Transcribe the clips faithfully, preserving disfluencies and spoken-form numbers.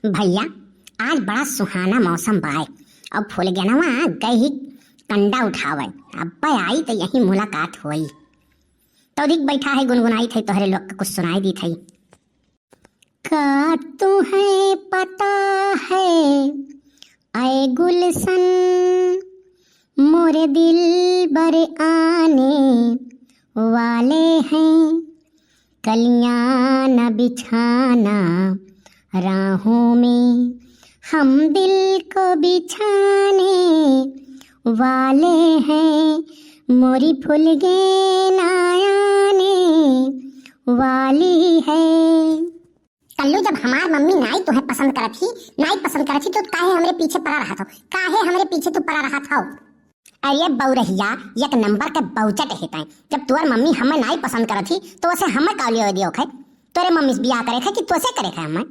भइया, आज बड़ा सुहाना मौसम बाय, अब फुलगेनवा गए ही कंडा उठावे, अब्बे आई त यही मुलाकात होई। तो दिख बैठा है, गुनगुनाई थे, तोहरे लोग के कुछ सुनाई दी थे। का तुम्हें पता है ऐ गुलशन, मोरे दिलबर आने वाले हैं, कलियां न बिछाना राहों में, हम दिल को बिछाने वाले हैं, मोरी फुलगेना आने वाली है। कल्लू, जब हमार मम्मी नाई तुहे पसंद करत ही, नाई पसंद करत ही, तो काहे हमरे पीछे पड़ा रहत हो? काहे हमरे पीछे तू पड़ा रहत हो? अरे बौरहिया, एक नंबर के बौचट है तैं। जब तोर मम्मी हमें नाई पसंद करत ही, तो उसे हमें का लिए दियो खे? तोरे मम्मी से बियाह करे खे कि तोसे करे खे हमें?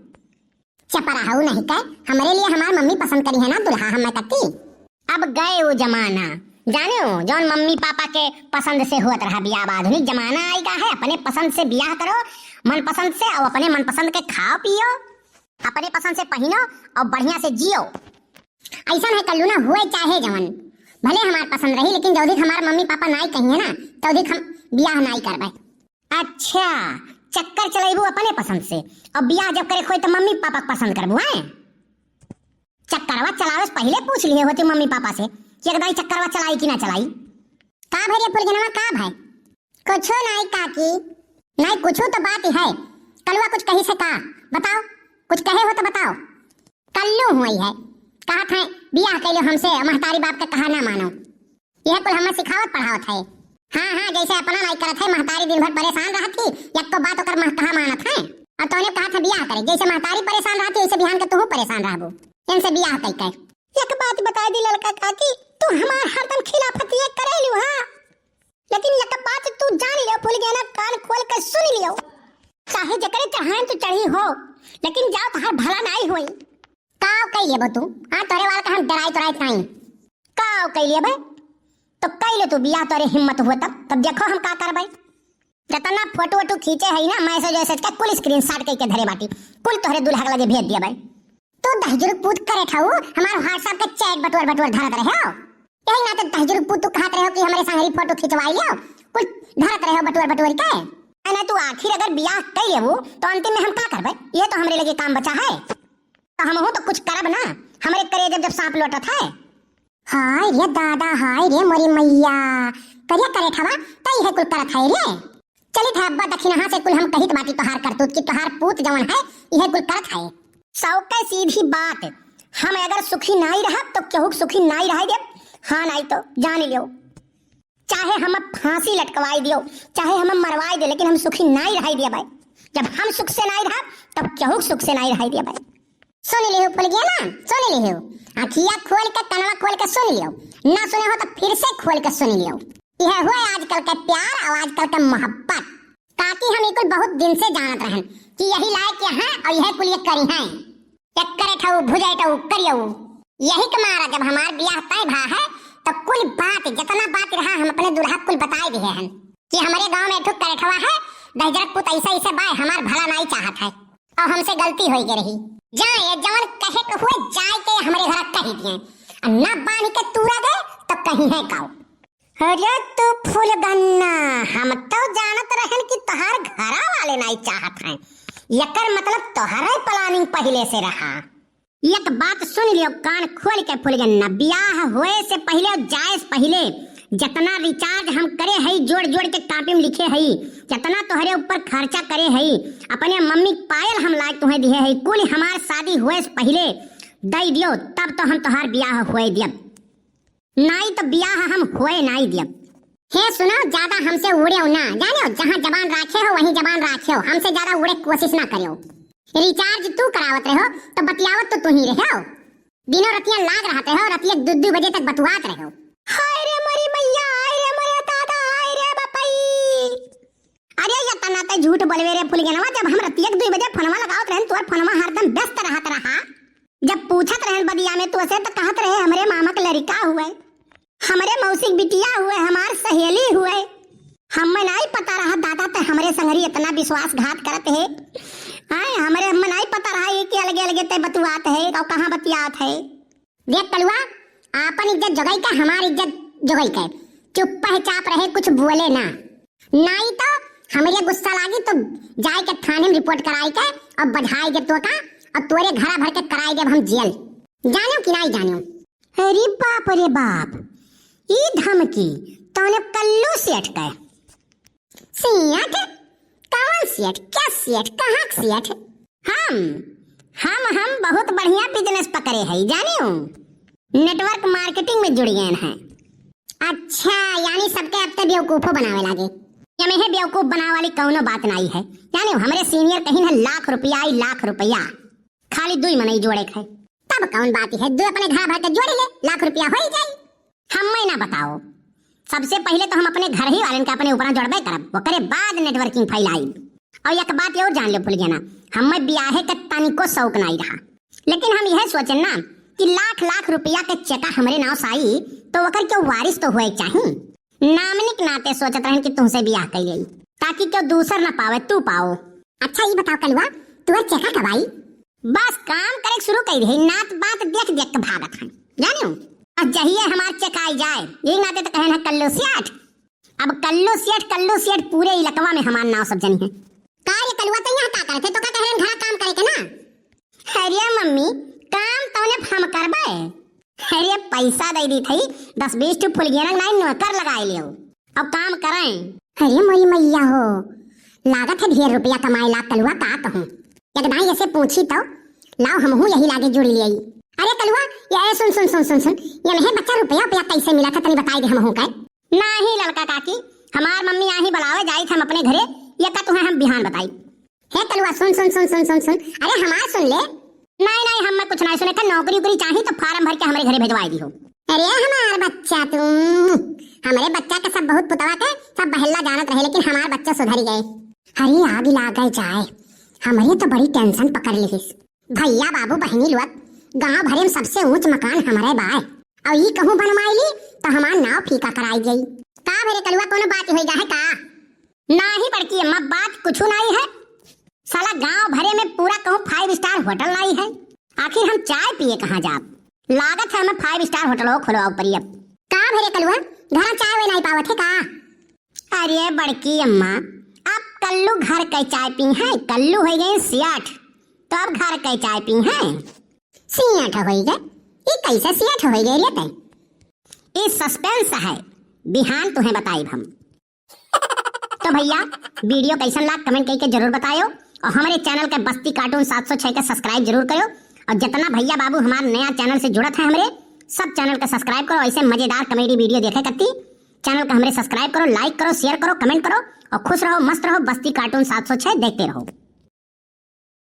चपराहू नहीं के, हमरे लिए हमार मम्मी पसंद करी है ना दुल्हा हमें कत्ती। अब गए वो जमाना, जाने हो, जौन मम्मी पापा के पसंद से होत रहा बियाह, अब आधुनिक जमाना आई गा है, अपने पसंद से बियाह करो, मनपसंद से, और अपने मनपसंद के खाओ पियो, अपने पसंद से पहिनो और बढ़िया से जियो। ऐसन है कल्लू ना, हुए चाहे जवन, भले हमार पसंद रही, लेकिन जौधिक हमार मम्मी पापा नाई कहिए ना, तौधिक हम बियाह नाई करबे। अच्छा, चक्कर चलेबू अपने पसंद से, और बियाह जब करे खोई तो मम्मी पापा के पसंद करबू, हैं? चक्करवा चलावे से पहिले पूछ लिए होती मम्मी पापा से कि एक दाई चक्करवा चलाई कि ना चलाई। का भाई रे फुलगेनवा, का भाई? कुछो नाई काकी। नाई कुछो तो बात है। कलुआ कुछ कही से का? बताओ, कुछ कहे हो तो बताओ। कल्लू हुई है, कहत है बियाह कैलो हमसे, महतारी बाप के कहा ना मानो। यह कुल हमें सिखावत पढ़ावत है। हाँ, हाँ, जैसे अपना नाई करत है, महतारी दिन भर परेशान रहत ही, एक तो बात ओकर मह-, कहा मानत है। और तोने कहत है बियाह करे, जैसे महतारी परेशान रहत ही, वैसे बिहान के तू परेशान रहबू। इनसे बियाह कई कर। एक बात बता दी ललका काकी, तू हमार हरदम खिलाफतिये करेलू, हाँ? लेकिन एक बात तू जान लियो, फुलगेना, कान खोल के सुन लियो, चाहे जकरे चढ़ान तू चढ़ी हो, लेकिन जाओ तहार भला नाई होई। काव कई लेबो तू? हाँ, तोरे वाला का हम डराई तोराई नाई। काव कई लेबे? तो कई ले तू बियाह, तोरे हिम्मत हुए तब, तब देखो हम का करबे। जतना फोटो वोटो खींचे है ना, मैसेज वैसेज का कुल स्क्रीनशॉट कई के धरे बाटी, कुल तोहरे दुल्हा के लगे भेज दिया भाई। तू दहिजरू पूत करे ठाऊ, हमार WhatsApp के चैट बटोर बटोर धरत रहे हो। यही ना तो दहिजरू पूत तू कहत रहे हो कि हमरे संगरी फोटो खिंचवाई लियो, कुल धरत रहे हो बटोर बटोर के। अने तू आखिर अगर बियाह कई लेबू, तो अंतिम में हम का करबे? ये तो हमरे लगे काम बचा है। तो हमहू तो कुछ करब ना, हमरे करेजा जब सांप लोटत है। हाय रे दादा, हाय रे मोरी मैया, करिया करे ठवा, त इहे कुल करत है रे। चलित है अब्बा दखिनहा से कुल हम कहित बाटी तोहार करतूत कि तोहार पूत जवन है, इहे कुल करत है। सौ के सीधी बात, हम अगर सुखी नाई रहब तो केहू के सुखी नाई रहे देब। हाँ नाई तो जान लियो, चाहे हम फांसी लटकवाई दियो, चाहे हम मरवाई दे, लेकिन हम सुखी नाई रहे दिया भाई। जब हम सुख से नाई रहब तब केहू के सुख से नाई रहे दिया भाई। सुन लिहो फुलगेना, सुन लिहो, अखिया खोल के कनवा खोल के सुन लियो, ना सुने हो तो फिर से खोल के सुन लियो। यह हुए आजकल के प्यार और आजकल के मोहब्बत। काकी हम इकुल बहुत दिन से जानत रहन कि यही लायक ये हैं और यह कुल ये करी हैं। एक करे ठऊ भुजाई ठऊ करियो। यही के मारा जब हमार बियाह तय भा है तो कुल बात, जितना बात रहा हम अपने दुल्हा कुल बताए दिए हैं कि हमरे गांव में एक ठो करेठवा है, दहिजरक पुत ऐसे ऐसे बाय, हमार भला नाई चाहत है और हमसे गलती होई के रही। जाए ये जवन कहे के हुए जाए के हमरे घर कही दिए, और ना बांध के तूरा गए तो कहीं है काऊ। अरे तू फुलगेना, हम तो जानत रहन कि तोहार घरा वाले नाई चाहत हैं, एकर मतलब तोहरे प्लानिंग पहिले से रहा। एक बात सुन लियो कान खोल के फुलगेना, बियाह होए से पहिले और जाए से पहिले जितना रिचार्ज हम करे हई, जोड़ जोड़ के कापी में लिखे हई, जितना तोहरे ऊपर खर्चा करे हई, अपने मम्मी के पायल हम लाए तुहे दिहे हई, कुल हमार शादी होए से पहिले दई दियो, तब तो हम तोहार बियाह होए दियब। नाई तो बियाह हम होए नाई दियब। हे सुनो, ज्यादा हमसे उड़ेउ ना, जानेउ, जहाँ जबान राखे हो वहीं जबान राखेउ, हमसे ज्यादा उड़े के कोशिश ना करेउ। रिचार्ज तू करावत रहो तो बतियावत तो तू ही रहो, दिनों रतिया लाग रहत रहो, रतिया दू दू बजे तक बतुआत रहो। हाय रे मोरी मैया, हाय रे मोरे दादा, हाय रे बपई। अरे ये तना ते झूठ बोलवे रे फुलगेनवा, जब हम रतिया के दू बजे फोनवा लगावत रहन, तोर फोनवा हरदम व्यस्त रहत रहा। जब पूछत रहन बदिया में तोसे, त कहत रहे, "हमरे मामा के लड़िका हुए, हमरे मौसी के बिटिया हुए, हमार सहेली हुए।" हमें नाई पता रहा दादा, ते हमरे संगरी इतना विश्वासघात करत है। आए, हमरे, हमें नाहीं पता रहा ये कि अलगे अलगे ते बतुआत है और कहाँ बतियात है। देख कलुआ, आपन इज्जत जोगाई के, हमार इज्जत जोगाई के, चुप्पे चाप रहे, कुछ बोले ना, नाहीं तो हमरे गुस्सा लागी तो जाए के थाने में रिपोर्ट कराई के और बधाई दे तोका और तोरे घरा भर के कराई देब हम जेल। जानेउ कि नाहीं जानेउ? अरे बाप रे बाप, ई धमकी तौने कल्लू सेठ के। सेठ? कौन सेठ? क्या सेठ? कहाँ के सेठ? हम, हम, हम बहुत बढ़िया business पकड़े हई, जानेउ? Network marketing में जुड़ गए हैं। अच्छा, यानी सबके अब ते बेवकूफो बनावे लागे। एमे बेवकूफ बनावे वाली कौनो बात नाहीं है, जानेउ? हमरे senior कहिन है, लाख रुपया आई, लाख रुपया। खाली दुई मनई जोड़े के है। तब कौन बात है, दुई अपने घर भर के जोड़ी ले, लाख रुपया होइ जाई। हम्मे ना बताओ, सबसे पहिले तो हम अपने घरही वालन के अपने ऊपरा जोड़बे करब, ओकरे बाद networking फैलाइब। और एक बात और जान लेव फुलगेना, हम्मे बियाहे के तनिको शौक नाहीं रहा, लेकिन हम यह सोचेन ना कि लाख लाख रुपया के चेका हमरे नाव से आई तो ओकर केहू वारिस तो होए चाही। नामनिक नाते सोचत रहन कि तुहसे बियाह कइ लेई, ताकि केहू दूसर ना पावे, तू पाओ। अच्छा, ई बताओ कलुआ, तुहर चेका कब आई? बस काम करे के शुरू कइ रही, नात बात देख देख के भागत हैं, जानेउ? बस जहिए हमार चेका आई जाए, यही नाते तो कहन है कल्लू सेठ। अब कल्लू सेठ, कल्लू सेठ पूरे इलकवा में हमार नाव सब जनी है। का रे कलुआ, तो यहाँ का करत है? तो का कहन घरा काम करे के ना? अरे मम्मी, काम तौने हम करबे। अरे पैसा दे दी थी, दस बीस ठो फुलगेना नाहीं नौकर लगाए लियो। अब काम करें। अरे मोरी मैया हो, लागत है ढेर रुपया कमाए लाग कलुआ, का कहूँ। एक दाई ऐसे पूछी तो, लाओ हमहू यही लागे जुड़ लियई। अरे कलुआ, ये सुन, सुन, सुन, सुन, सुन, ये नहीं बच्चा रुपया, रुपया कैसे मिला था, तनी बताई दे हमहू के। नाहीं ललका काकी, हमार मम्मी आही बुलावे जाई थे हम अपने घरे, ये का तुहें हम बिहान बताई। हे कलुआ, सुन, सुन, सुन, सुन, सुन, सुन। अरे हमार सुन ले। नाहीं, नाहीं, हम्मे कुछ नाहीं सुने के, नौकरी उकरी चाही तो form भर के हमरे घरे भेजवाई दिहो। अरे हमार बच्चा तू, हमरे बच्चा के सब बहुत पुतवा के सब बहेल्ला जानत रहे, लेकिन हमार बच्चा सुधरी गए। अरे आग लागे जाए, हमरे तो बड़ी tension पकड़ लिहिस। भैया बाबू बहिनी लोग, गांव भरे में सबसे ऊंच मकान हमरे बाय, और ई कहूँ बनवाई ली तो हमार नाव फीका कराई गई। का भरे कलुआ, कोनो बात होई गा है का? नाहीं बड़की अम्मा, बात कुछ नाहीं है। साला गांव भरे में पूरा कहूँ five star होटल नाहीं है, आखिर हम चाय पिए कहाँ जाब? लागत है हमें five star होटलो खोलवाओ पड़ी अब। का भरे कलुआ, घर चाय वे नाहीं पावत है का? अरे बड़की अम्मा, अब कल्लू घर के चाय पी है, कल्लू होइ गए सेठ, तो अब घर के चाय पी है। सेठ होइ गए? ई कैसे सेठ होइ गए रे तै? ई suspense है, बिहान तुहें बताइब हम। तो भैया, video कैसन लाग comment करके जरूर बतायो, और हमरे channel के बस्ती cartoon सात सौ छह के subscribe जरूर करो, और जितना भैया बाबू हमारे नया channel से जुड़त है हमरे, सब channel के subscribe करो। ऐसे मजेदार comedy video देखे करती channel का हमरे subscribe करो, like करो, share करो, comment करो, और खुश रहो, मस्त रहो, बस्ती cartoon सात सौ छह देखते रहो।